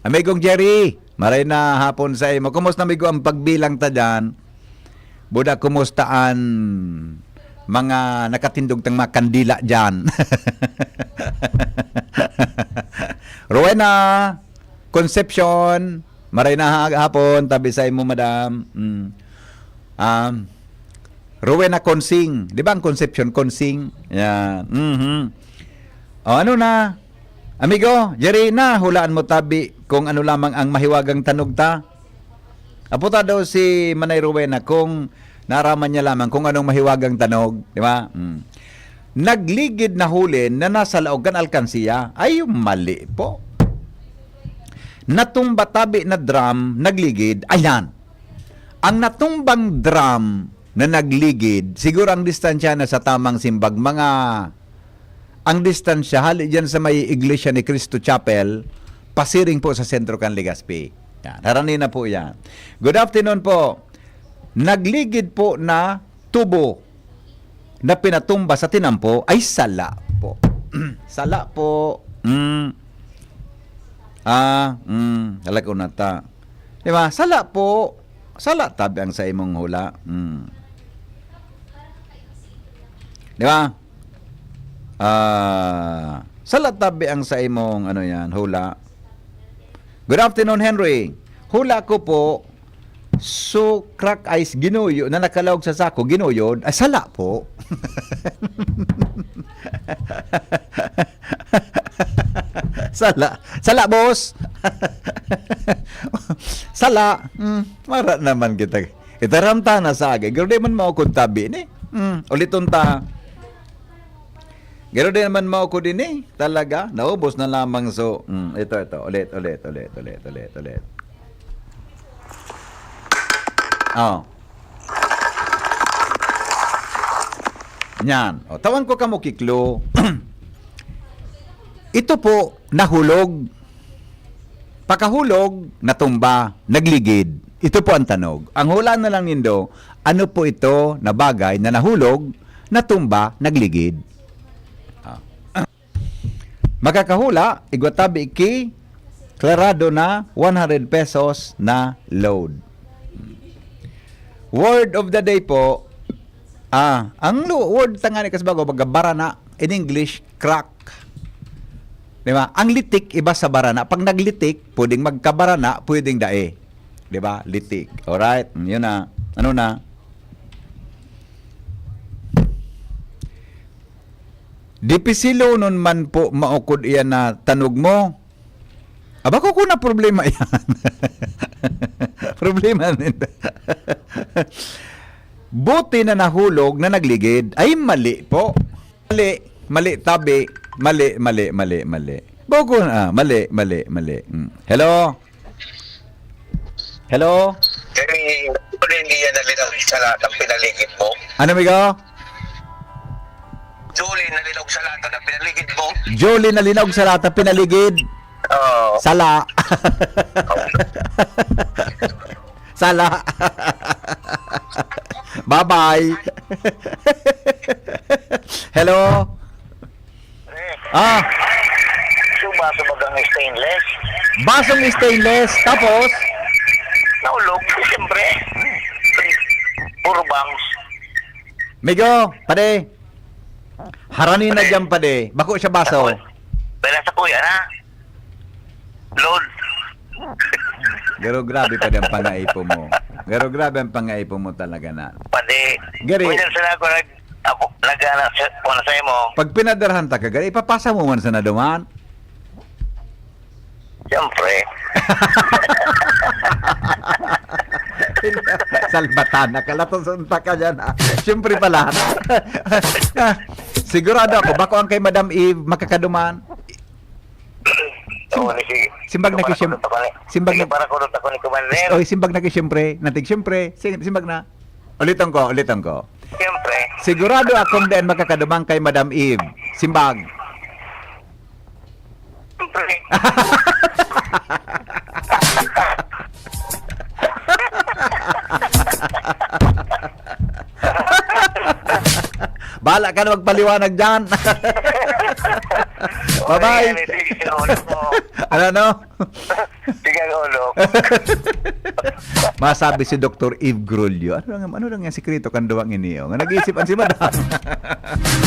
Amigong Jerry, maray na hapon sa imo. Kumusta, amigo, ang pagbilang ta dyan? Buda, kumusta an mga nakatindog tang mga kandila dyan? Rowena Concepcion, maray na ha-, hapon, tabi sa imo, madam. Mm. Um, Rowena Consing. Di ba ang Concepcion, Consing? Yan. Mhm. O, ano na? Amigo, Jerry, na, hulaan mo tabi kung ano lamang ang mahiwagang tanog ta. Apo ta daw si Manay Rowena kung naraman niya lamang kung anong mahiwagang tanog, di ba? Mm. Nagligid na hulin na nasa laog kan alkansiya. Ay, mali po. Natumba tabi na drum, nagligid. Ayan. Ang natumbang drum na nagligid, siguro ang distansya na sa tamang simbag, mga, ang distansya, hali dyan sa may Iglesia ni Cristo Chapel, pasiring po sa sentro kan Legazpi. Yan, harani na po yan. Good afternoon po. Nagligid po na tubo na pinatumba sa tinampo ay sala po. Sala po. Mm. Ah, mm, talaga na ta. Di ba? Sala po. Sala tabi ang sa imong hula. Mm. Di ba? Ah, sala tabi ang sa imong, ano yan, hula. Good afternoon, Henry. Hula ko po, so crack ice ginuyo na nakalaog sa sako, ginuyod. Ay, sala po. Sala. Sala, boss. Sala. Mm, mara naman kita. Itaram ta na sa agi. Pero di man maukod tabi ni. Mm, uliton ta. Pero di naman maukod ini. Talaga. Naubos na lamang so. Mm, ito, ito. Ulit, ulit, ulit, ulit, ulit, ulit. Oh. Yan. O, tawan ko kamo kiklo. Ito po, nahulog. Pakahulog, natumba, nagligid. Ito po ang tanog. Ang hula na lang nindo, ano po ito na bagay na nahulog, natumba, nagligid? Ah. Makakahula, igwa tabi ki Clarado na one hundred pesos na load. Word of the day po, ah, ang lu-, word tangani kas bago, baga barana, in English, crack. Di ba? Ang litik, iba sa barana. Pag naglitik, pwedeng magkabarana, pwedeng dai. Di ba? Litik. Alright? Yun na. Ano na? Dipisilonon man po maukod iyan na tanog mo. Aba, ko na problema yan. Problema ninda. Buti na nahulog na nagligid. Ay, mali po. Mali, mali, tabi. Mali, mali, mali, mali. Bukon, ah, mali, mali, mali. Mm. Hello? Hello? Kay, ano, hindi yan nalinaw sa lahat ng pinaligid mo? Ano, amigo? Julie, nalinaw sa lahat ng pinaligid mo? Julie, nalinaw sa lahat ng pinaligid? Oo. Sala. Sala. Bye-bye. Hello? Pre, Ah, yung baso bagang stainless? Basong stainless. Tapos, Naulog, siyempre. Puro bangs. Migo, pade. Harani na Pade. Dyan, pade. Bako siya baso. Pwede sa kuya na. Load. Pero grabe pa din ang pangaipo mo. Pero grabe ang pangaipo mo talaga na. Pade. Gary. Pwede sa nag-, nag-, ako, nag-, ano, sa, ano sa'yo mo? Pag pinadarhan ta ka, gari, ipapasa mo man sa naduman. Siyempre. Salbatana ka, latoson ta ka dyan, ha? Siyempre pala. Sigurado ako, bako ang kay Madam Eve, makakaduman. Oo, ni sige. Simbag na Sige, ki-, para kulot ako ni, simbag sige, na para kulot ako ni Commander. Oy, simbag na ki-, siyempre. Natig siyempre. Sige, simbag na. Ulitan ko, ulitan ko. Siyempre. Sigurado akong daan makakaduman kay Madam Eve. Simbag. Siyempre. Bahala ka na magpaliwanag dyan. Bye-bye. Ay, ano, sige, sige, ulo mo. Ano, ano? Sige, ulo. Masabi si Doktor Eve Grulio, ano lang, ano lang yung sikreto kan duwang ini, oh? Nga nag-iisip ang si Madam.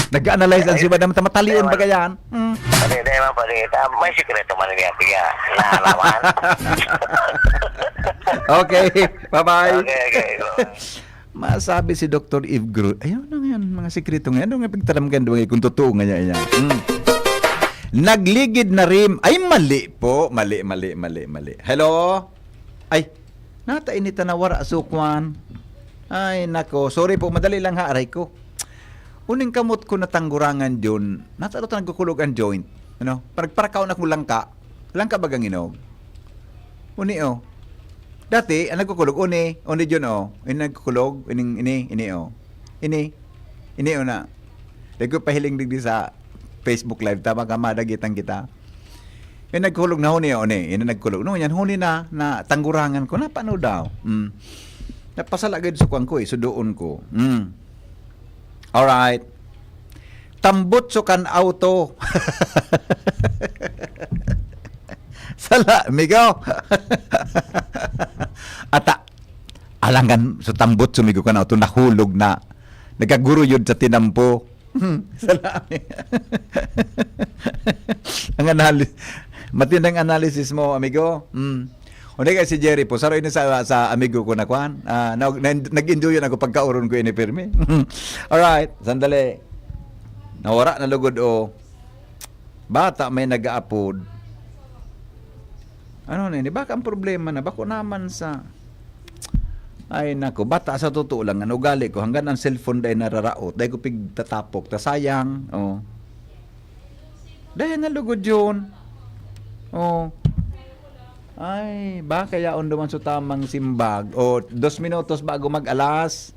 Nag-analyze ang si Madam, ta matalion ba kaya? Hmm. Pwede, di ba, pwede. Ta-, may sikreto man niya, tiga. Nalaman. Okay, bye-bye. Okay, okay. Masabi si Doktor Eve Gru-, ayun na ngayon, mga sikreto ngayon. Ano nga pagtaram ka, duwang kung totoo nga niya, yan. Hmm. Nagligid na rim. Ay, mali po. Mali, mali, mali, mali. Hello? Ay, nata inita na wara sukwan. Ay, nako. Sorry po, madali lang ha, aray ko. Uning kamot ko natanggurangan dyan. Nata daw nagkukulog ang joint. Ano? Parang parakaon akong langka. Langka bagang inog. Uni, oh. Dati, ang nagkukulog, uni, uni dyan, oh. Yung nagkukulog, ining, ini, ini, oh. Ini, ini, oh, na. Dahil ko pahiling digdi sa Facebook Live, tama ka, madagitan kita. Yung nagkukulog na huni, oh, uni, yung nagkukulog. No, yan, huni na, na tanggurangan ko. Na, paano daw? Mm. Napasala agad sa kuwan ko, eh, sudoon ko. Mm. Alright. Tambutso kan auto. Sala, migo. Ata, alangan sa tambutso, migo, kan auto, nahulog na. Nagkaguruyod sa tinampo. Sala, mi-, ang anali-, matindang analysis mo, amigo. Mm. Unya kay si Jerry po, saro ini sa, sa amigo ko na kwan. Ah, na, na, nag-enjoy ako pagkaoron ko ini, pirmi. Alright, sandali. Nawara na lugod, oh. Bata may nag-aapod. Ano na ini? Baka ang problema na, bako naman sa, ay, nako, bata sa totoo lang, ang ugali ko, hanggang ang cellphone dahil nararaot, dahil ko pigtatapok, ta sayang, oh. Dahil nalugod yun. Oh. Ay, baka yaon duman sa tamang simbag. O, dos minutos bago mag-alas.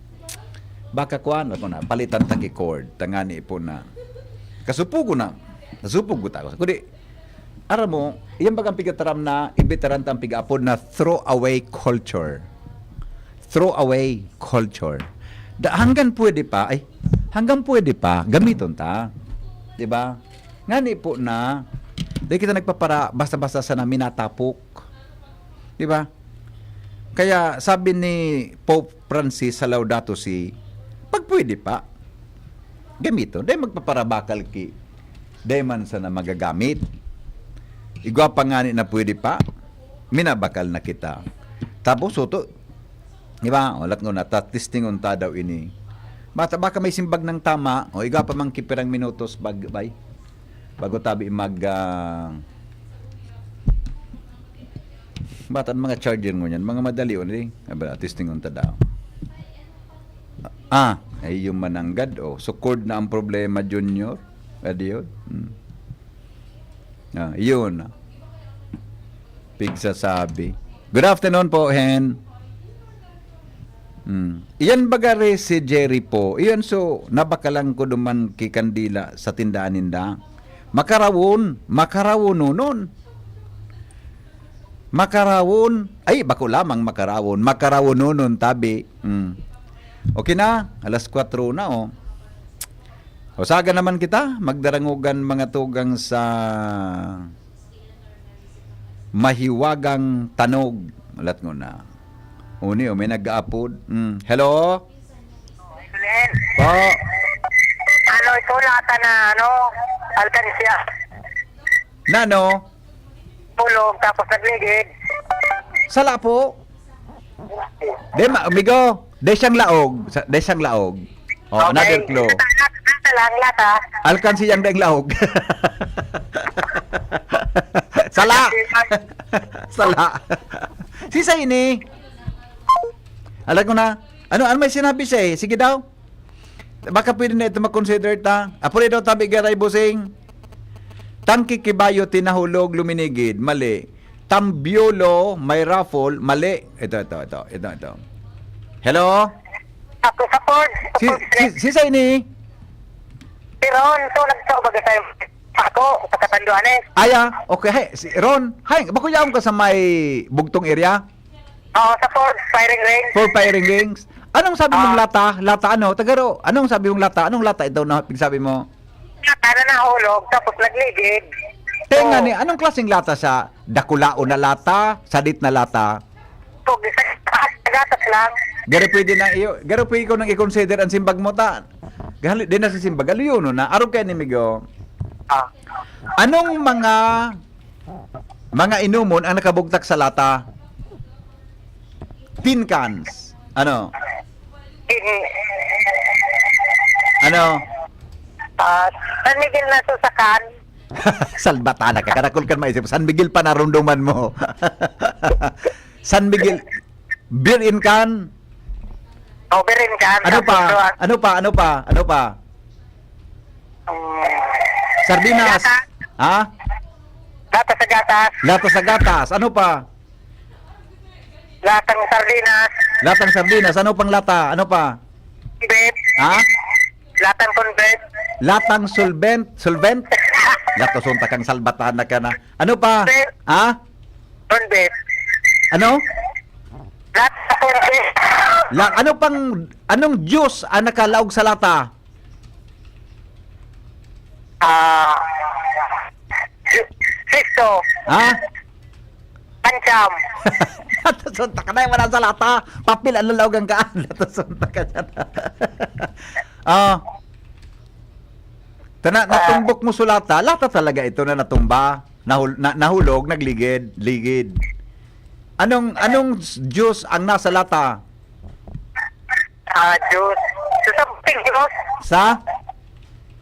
Baka kuwan, ako na, palitan ta ki cord. Tangani po na. Kasupugo na. Kasupog ko ta. Kundi, aram mo, yan bagang pigataram na, ibitaran ta ang pigaapod na throwaway culture. Throwaway culture. Da, hanggang pwede pa, ay, hanggang pwede pa, gamiton ta. Di ba? Ngani po na, Di kita nagpapara-, basta-basta sana minatapok. Di ba? Kaya sabi ni Pope Francis sa Laudato Si, "Pag pwede pa, gamiton. Dai magpaparabakal ki, dai man sana magagamit. Igwa pa ngani na pwede pa, minabakal na kita." Tapos, suto, di ba? O, lat ngona, ta-, testingon ta daw ini. Bata, baka may simbag ng tama, o igwa pa mang kipirang minutos, bag-, bay. Bago tabi mag, ah, bata, mga charger mo niyan, mga madali, o, di? Aba, testingon ta daw. Ah, ay, yung mananggad, o. So, cord na ang problema, Junior. Adi yun. Hmm. Ah, yun. Pigsasabi. Good afternoon po, Hen. Hmm. Iyan baga re si Jerry po. Iyan so, nabakalan ko duman ki kandila sa tindahan ninda. Makarawon, makarawononon. Makarawon. Ay, bako lamang makarawon. Makarawononon, tabi. Hmm. Okay na, alas kwatro na, oh. Usaga naman kita, magdarangogan mga tugang sa mahiwagang tanog. Lat ngona. Uni, o, may nag-aapod. Mm. Hello? Glenn, Po? Ano ito, lata na, ano, alkansya? Nano? Tulog, tapos nagligid. Sala po? Di, ma-, amigo, di siyang laog. Sa, di siyang laog. Oh, another clue. Lata, lata lang, lata. Alkansi yang daing laog. Sala. Sala. Si Saini. Alam ko na. Ano, ano may sinabi siya eh? Sige daw. Baka pwede na ito makonsider ta. Apurido tabi garay busing. Tangke kibayo tinahulog luminigid. Mali. Tambiolo, may raffle. Mali. Ito, ito, ito. Ito, ito. Hello? Ako sa Ford. Sa Si, Ford si, Street. Si Saini? Si Ron, so nagsaw baga tayo. Ako, sa Katanduanes. Aya, okay. Hay, si Ron. Hay, bako yaon ka sa may bugtong area? Oo, sa Ford, firing range. For firing rings. Anong sabi mong Ah. lata? Lata ano? Tagaro, anong sabi mong lata? Anong lata ito na pigsabi mo? Lata na nahulog, tapos nagligid. Tenga Oo. ni, anong klaseng lata sa dakulaon na lata, sadit na lata? Pag sa gatas lang. Garo pwede na iyo, garo pwede ko nang i-consider ang simbag mo ta. Gahali, di na sa simbag, aluyono na. Arog kay ni Migo. Ah. Anong mga, mga inumon ang nakabugtak sa lata? Tin cans. Ano? In- Ano? Ah, San Miguel na susakan. Salbata na ka, karakol kan maisip. San Miguel pa narumduman mo. San Miguel. Beer in can. Oh, beer in can. Ano Tapos, pa? ah, Ano pa? Ano pa? Ano pa? um, Sardinas. Lata. Ha? Lata sa gatas. Lata sa gatas. Ano pa? Latang sardinas. Latang sardinas. Ano pang lata? Ano pa? Beb. Ha? Latang convert. Latang solvent. Solvent? Latoson ta kang salbatan na ka na. Ano pa? Beb. Ha? Convert. Ano? Latang convert. La, ano pang, anong juice ang nakalaog sa lata? Ah, Sisto. Ha? Pancham. Latoson ta ka na, wala sa lata. Papel, ang lalawagan ka. Latoson ta ka dyan. Ah. Tana, natumbok mo sa lata. Lata talaga ito na natumba. Nahul-, na-, nahulog, nagligid. Ligid. Anong, anong juice ang nasa lata? Ah, juice. Sa sabuting juice. Sa?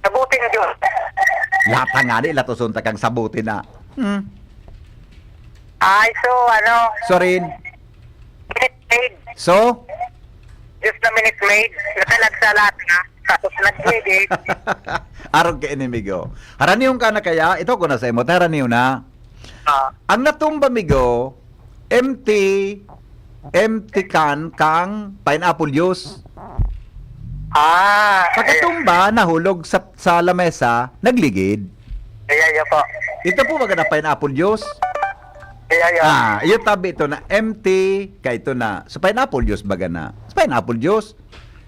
Sabuting juice. Lata nga ni, latoson ta kang sabuti na. Hmm. Ay, so, ano? Sorin. Minute Maid. So? Juice na Minute Maid. Nakalag sa lata. Tapos nagligid. Arog ka enemigo. Haraniyon ka na kaya? Ito ko na sa imo. Haraniyon na. Ah. Ang natumba, migo, empty, empty can kang pineapple juice. Ah, Pagkatumba, nahulog sa, sa lamesa, nagligid. Iya, iya po. Ito po baga na pineapple juice? Iya, iya. Ah, iyo tabi ito na empty, kay ito na. Sa pineapple juice baga na. Sa pineapple juice,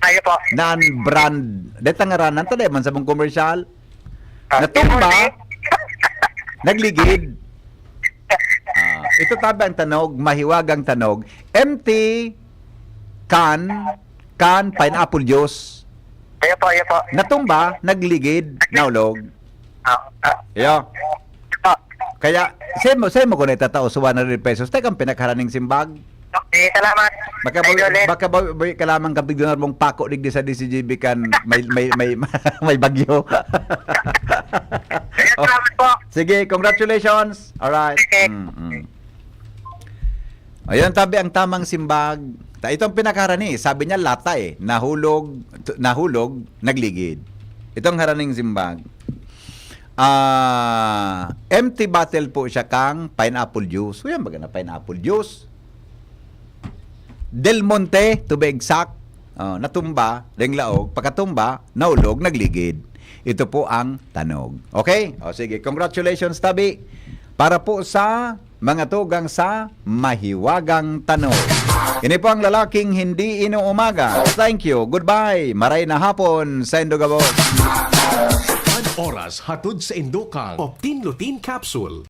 Ayo po. Non-brand. Deta ngaranan ta, di man sa mong commercial. Ah, Natumba. Hindi. Nagligid. Ah, ito tabi ang tanog, mahiwagang tanog. Empty can, can, pineapple juice. Ayan po, ayan po. Natumba, nagligid, naulog. Ah, ah, Yo. po. Kaya, semo, semo ko na itatao sa one hundred pesos. Teka, ang pinakaharaning simbag. Okay, salamat. Baka Idol Len. ba, baka ba, ba ka lamang kapigdonar mong pako digdi sa D C G B kan may may may may bagyo. Salamat po. Sige, congratulations. All right. Okay. Mm, mm. Ayun, tabi ang tamang simbag. Ta itong pinakarani, sabi niya lata eh. Nahulog, t- nahulog, nagligid. Itong haraning simbag. Ah, empty bottle po siya kang pineapple juice. Uyan, baga na pineapple juice. Del Monte, to be exact. Oh, natumba, deng laog, pagkatumba, naulog, nagligid. Ito po ang tanog. Okay? O sige, congratulations, tabi. Para po sa mga tugang sa mahiwagang tanog. Ini po ang lalaking hindi inuumaga. Thank you. Goodbye. Maray na hapon sa Indogabos. An oras hatod sa Indokang Optin Lutein Capsule.